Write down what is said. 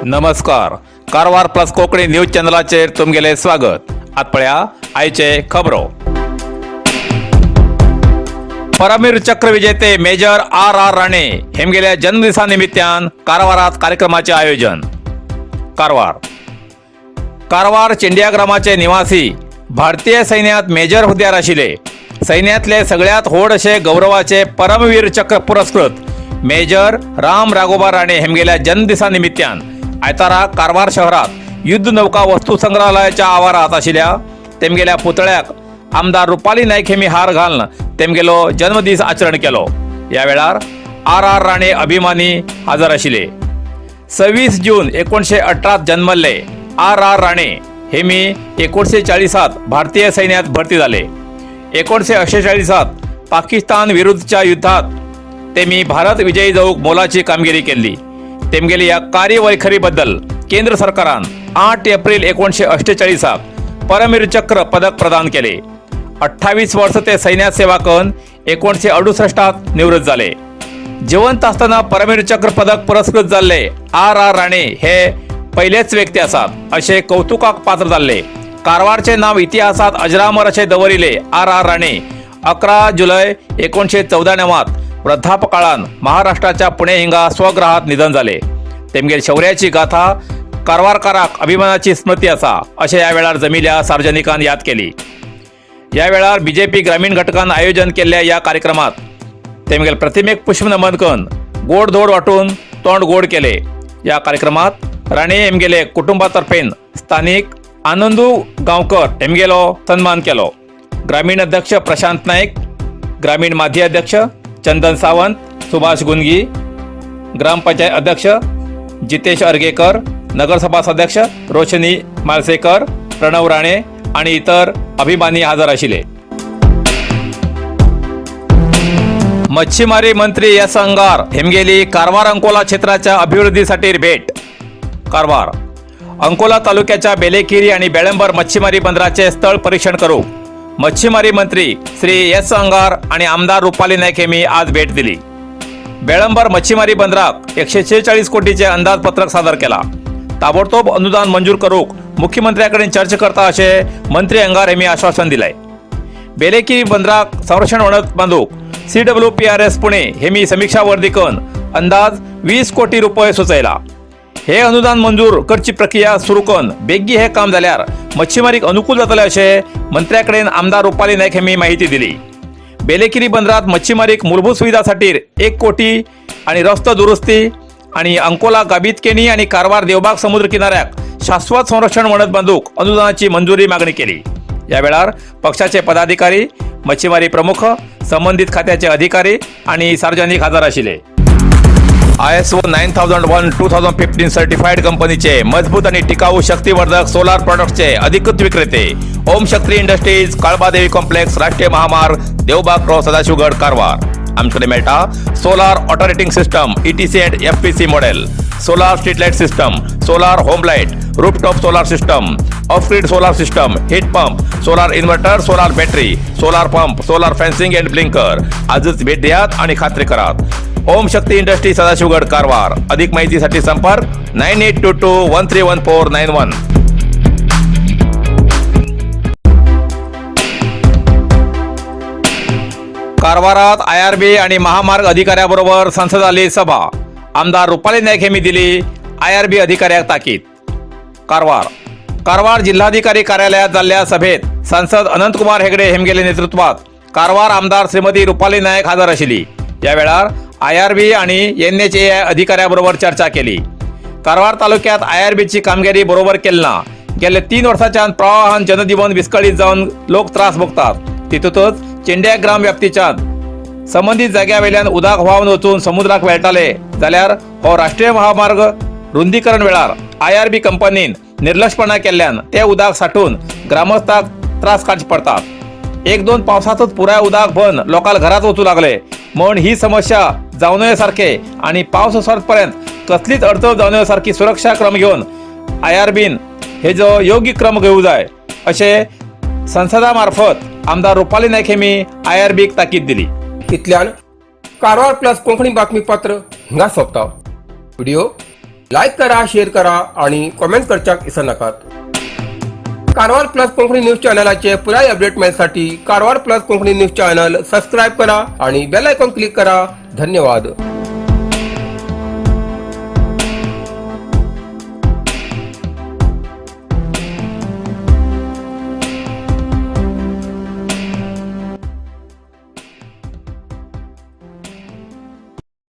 नमस्कार, Karwar plus Konkani news चॅनलाचेर तुमगेलें स्वागत. आत पळया आयचे खबरो. परमवीर चक्र विजेते मेजर आर आर राणे हेमगेल्या जन्मदिसा निमित्तान कारवारात कार्यक्रमाचे आयोजन. कारवार. कारवार चेंडिया ग्रामाचे निवासी, भारतीय सैन्यात मेजर हुद्द्यार आशिल्ले, सैन्यातले सगळ्यात व्हड अशे गौरवाचे परमवीर चक्र पुरस्कृत मेजर राम राघोबा राणे हेमगेल्या जन्मदिसा निमित्तान आयतारा कारवार शहरात युद्ध नौका वस्तू संग्रहालयाच्या आवारात आशिल्ल्या तेमगेल्या पुतळ्याक आमदार रुपाली नायक हेमी हार घालून तेमगेलो जन्मदीस आचरण केलो. ह्या वेळार आर आर राणे अभिमानी हजर आशिल्ले. 26 जून 1918 जन्मल्ले आर आर राणे हे मी 1940त भारतीय सैन्यात भरती झाले. 1948त पाकिस्तान विरुद्धच्या युद्धात तेमी भारत विजयी जावूक मोलाची कामगिरी केल्ली. तेमगेली ह्या कार्यवैखरीबद्दल केंद्र सरकारान 8 एप्रिल 1948साक परमवीर चक्र पदक प्रदान केले. 28 वर्ष ते सैन्यात सेवा करून 1968त निवृत्त जाले. जिवंत असताना परमवीर चक्र पदक पुरस्कृत जाल्ले आर आर राणे हे पहिलेच व्यक्ती आसात अशें कौतुकाक पात्र जाल्ले. कारवारचे नाव इतिहासात अजरामर अशें दवरिले. आर आर राणे 11 जुलै 1994त वृद्धापकाळान महाराष्ट्राच्या पुणे हिंगा स्वगृहात निधन जाले. तेमगेल शौर्याची गाथा कारवारकाराक अभिमानाची स्मृती आसा अशें ह्या वेळार जमिल्ल्या सार्वजनिकान याद केली. या वेळार बीजेपी ग्रामीण घटकान आयोजन केल्ल्या ह्या कार्यक्रमात तेमगेल प्रतिमेक पुष्पनमन करून गोड धोड वाटून तोंड गोड केले. या कार्यक्रमात राणे एमगेले कुटुंबातर्फेन स्थानिक आनंदू गांवकर एमगेलो सन्मान केलो. ग्रामीण अध्यक्ष प्रशांत नाईक, ग्रामीण माजी अध्यक्ष चंदन सावंत, सुभाष गुंगी, ग्रामपंचायत अध्यक्ष जितेश अर्गेकर, नगरसभा सदस्य रोशनी मालसेकर, प्रणव राणे आणि इतर अभिमानी हजर आशिल्ले. मच्छीमारी मंत्री एस अंगार हेमगेली कारवार अंकोला क्षेत्राच्या अभिवृद्धीसाठी भेट. कारवार अंकोला तालुक्याच्या बेलेकिरी आणि बेळंबर मच्छीमारी बंदराचे स्थळ परीक्षण करू मच्छीमारी मंत्री श्री एस अंगार आणि आमदार रुपाली नाईक यांनी आज भेट दिली. बेळंबर मच्छीमारी बंदराक 146 कोटीचे अंदाजपत्रक सादर केला. ताबडतोब अनुदान मंजूर करूक मुख्यमंत्र्याकडे चर्चा करता असे मंत्री अंगार यांनी आश्वासन दिलंय. बेलेकिरी बंदराक संरक्षण वणत बांदूक सीडब्ल्यूपीआरएस पुणे हे मी समीक्षा वर्दी करून अंदाज 20 कोटी रुपये सुचयला. हे अनुदान मंजूर करची प्रक्रिया सुरू करून बेगीन हे काम जाल्यार मच्छीमारीक अनुकूल जातले अशें मंत्र्याकडेन आमदार रुपाली नायक यांनी माहिती दिली. बेलेकिरी बंदरात मच्छीमारीक मूलभूत सुविधासाठी 1 कोटी आणि रस्तो दुरुस्ती आणि अंकोला गाबीतकेणी आणि कारवार देवबाग समुद्र किनाऱ्याक शाश्वत संरक्षण वणत बांदूक अनुदानाची मंजुरी मागणी केली. या वेळार पक्षाचे पदाधिकारी, मच्छीमारी प्रमुख, संबंधित खात्याचे अधिकारी आणि सार्वजनिक हजर आशिल्ले. ISO 9001:2015 certified कंपनीचे मजबूत आणि टिकाऊ शक्तिवर्धक सोलार प्रॉडक्ट्सचे अधिकृत विक्रेते, ओम शक्ती इंडस्ट्रीज, काळबादेवी कॉम्प्लेक्स, राष्ट्रीय महामार्ग, देवबाग क्रॉस, सदाशिवगड, कारवार. आमच्याकडे मेळटा solar auto system, ETC and FPC model, solar street light system, solar home light, rooftop solar system, off grid solar system, heat pump, solar inverter, solar battery, solar pump, solar fencing and blinker. आजच भेट द्यात आणि खात्री करात. ओम शक्ती industry, Sadashivgad, Karwar. अधिक माहितीसाठी संपर्क 9822131491. कारवारात आयआरबी आणि महामार्ग अधिकाऱ्याबरोबर संसद आली सभा. आमदार रुपाली नाईक यांनी दिली आयआरबी अधिकाऱ्याक ताकीद. कारवार. कारवार जिल्हाधिकारी कार्यालयात झालेल्या सभेत सांसद अनंतकुमार हेगडे हेमगेले नेतृत्वात कारवार आमदार श्रीमती रुपाली नायक हजर आशिल्ली. या वेळार आयआरबी आणि एनएचएआय अधिकाऱ्याबरोबर चर्चा केली. कारवार तालुक्यात आयआरबीची कामगिरी बरोबर केली ना. गेल्या 3 वर्साच्यान प्रवाहान जनजीवन विस्कळीत जावन लोक त्रास भोगतात. तितूंतच चेंड्या ग्राम व्याप्तीच्या संबंदीत जाग्या वयल्यान उदक व्हांवन वचून समुद्राक मेळटाले, जाल्यार हो राष्ट्रीय महामार्ग रुंदीकरण वेळार आयआरबी कंपनीन निर्लक्षपणा केल्ल्यान ते उदक साठून ग्रामस्थांक त्रास काडचे पडतात. एक दोन पावसातच पुराय उदक भरून लोकांक घरात वचूं लागले म्हण ही समस्या जावं सारखे आणि पावस सरपर्यंत कसलीच अडचण जावं सारखी सुरक्षा क्रम घेवन आयआरबीन हे जो योग्य क्रम घेवू जाय अशें संसदा मार्फत आमदार रुपाली नायक हेमी आयआरबीक ताकीद दिली. इतल्यान कारवार प्लस कोंकणी बातमीपत्र हांगा सोंपता. व्हिडिओ लायक करा, शेअर करा आणि कॉमेंट करच्याक विसरनाकात. कारवार प्लस कोंकणी न्यूज चॅनलाचे पुराय अपडेट मेळसाठी Karwar plus Konkani news channel subscribe करा आणि बेल आयकॉन क्लिक करा. धन्यवाद.